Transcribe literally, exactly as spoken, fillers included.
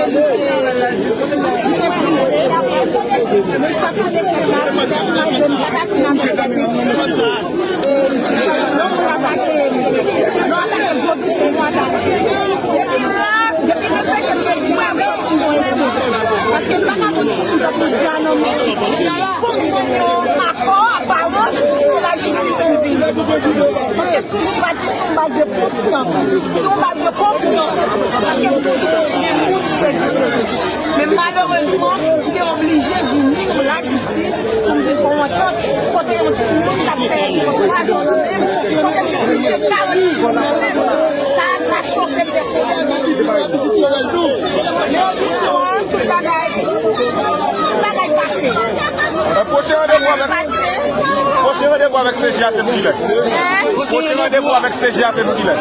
Men sa tou de fèt la, fèt la, de m pa ka tou nan mèt tèt isit. E, non, moun la pa te, non, atake vodou, se nou atake. Depi la, depi le fèt ke m te vin la, m santi m bon esye. Paske m pa ka konn si m t ap nan men. Pou m jwenn yon akò, pawòl, se lajistis m vin. Paske m toujou pati sou yon baz de konsyans, sou yon baz de konfyans. Paske m toujou gen moun ki egziste. Men malerezman, m te oblije vini pou lajistis, pou m vin pran yon antant, kote yon timoun k ap fè, ki pran twa zan nan men m, kote m te oblije karant goud nan men m. Sa, sa choke m pèsonèlman. Men yo di sou an, tout bagay, tout bagay pase. Pwochen randevou avèk, pwochen randevou avèk C J A se pou kilè? Pwochen randevou avèk C J A se pou kilè?